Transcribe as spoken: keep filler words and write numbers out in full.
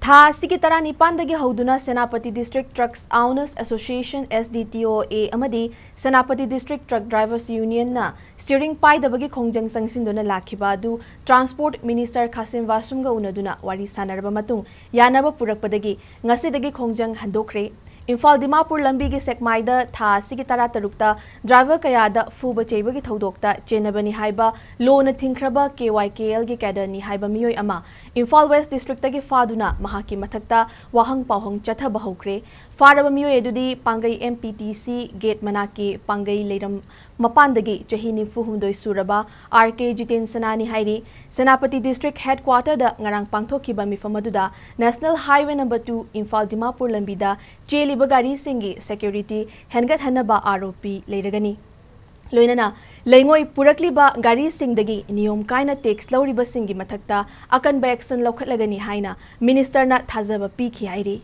ꯊꯥ ꯑꯁꯤꯒꯤ ꯇꯔꯥꯅꯤꯄꯥꯟꯗꯒꯤ ꯍꯧꯗꯨꯅ Senapati District Trucks Owners Association, S D T O A, ꯑꯃꯗꯤ Senapati District Truck Drivers Union ꯅ steering ꯄꯥꯏꯗꯕꯒꯤ ꯈꯣꯡꯖꯪ ꯆꯪꯁꯤꯟꯗꯨꯅ ꯂꯥꯛꯈꯤꯕ ꯑꯗꯨ Transport Minister ꯈꯥꯁꯤꯝ ꯕꯥꯁꯨꯝꯒ ꯎꯅꯗꯨꯅ ꯋꯥꯔꯤ ꯁꯥꯟꯅꯔꯕ ꯃꯇꯨꯡ ꯌꯥꯅꯕ ꯄꯨꯔꯛꯄꯗꯒꯤ ꯉꯁꯤꯗꯒꯤ ꯈꯣꯡꯖꯪ ꯍꯟꯗꯣꯛꯈ꯭ꯔꯦ꯫ ꯏꯝꯐꯥꯜ ꯗꯤꯃꯥꯄꯨꯔ ꯂꯝꯕꯤꯒꯤ ꯁꯦꯛꯃꯥꯏꯗ ꯊꯥ ꯑꯁꯤꯒꯤ ꯇꯔꯥꯇꯔꯨꯛꯇ driver ꯀꯌꯥꯗ ꯐꯨꯕ ꯆꯩꯕꯒꯤ ꯊꯧꯗꯣꯛꯇ ꯆꯦꯟꯅꯕꯅꯤ ꯍꯥꯏꯕ ꯂꯣꯅ ꯊꯤꯡꯈ꯭ꯔꯕ K Y K L ꯒꯤ cadre ꯅꯤ ꯍꯥꯏꯕ ꯃꯤꯑꯣꯏ ꯑꯃ ꯏꯝꯐꯥꯜ West District ꯇꯒꯤ ꯐꯥꯗꯨꯅ ꯃꯍꯥꯛꯀꯤ ꯃꯊꯛꯇ ꯋꯥꯍꯪ ꯄꯥꯎꯍꯪ ꯆꯠꯊꯕ ꯍꯧꯈ꯭ꯔꯦ꯫ ꯐꯥꯔꯕ ꯃꯤꯑꯣꯏ ꯑꯗꯨꯗꯤ ꯄꯥꯡꯒꯩ M P T C gate ꯃꯅꯥꯛꯀꯤ ꯄꯥꯡꯒꯩ ꯂꯩꯔꯝ ꯃꯄꯥꯟꯗꯒꯤ ꯆꯍꯤ ꯅꯤꯐꯨ ꯍꯨꯝꯗꯣꯏ ꯁꯨꯔꯕ R K ꯖꯤꯇꯦꯟ ꯁꯅꯥꯅꯤ ꯍꯥꯏꯔꯤ꯫ ꯁꯦꯅꯥꯄꯇꯤ District Headquarter ꯗ ꯉꯔꯥꯡ ꯄꯥꯡꯊꯣꯛꯈꯤꯕ ꯃꯤꯐꯝ ꯑꯗꯨꯗ National Highway number two Imphal Dimapur ꯂꯝꯕꯤꯗ ꯆꯦꯜꯂꯤꯕ ꯒꯥꯔꯤꯁꯤꯡꯒꯤ security ꯍꯦꯟꯒꯠꯍꯟꯅꯕ ꯑꯥꯔ ꯑꯣ ꯄꯤ ꯂꯩꯔꯒꯅꯤ꯫ ꯂꯣꯏꯅꯅ ꯂꯩꯉꯣꯏ ꯄꯨꯔꯛꯂꯤꯕ ꯒꯥꯔꯤꯁꯤꯡꯗꯒꯤ ꯅꯤꯌꯣꯝ ꯀꯥꯏꯅ tax ꯂꯧꯔꯤꯕꯁꯤꯡꯒꯤ ꯃꯊꯛꯇ ꯑꯀꯟꯕ action ꯂꯧꯈꯠꯂꯒꯅꯤ ꯍꯥꯏꯅ Minister ꯅ ꯊꯥꯖꯕ ꯄꯤꯈꯤ ꯍꯥꯏꯔꯤ꯫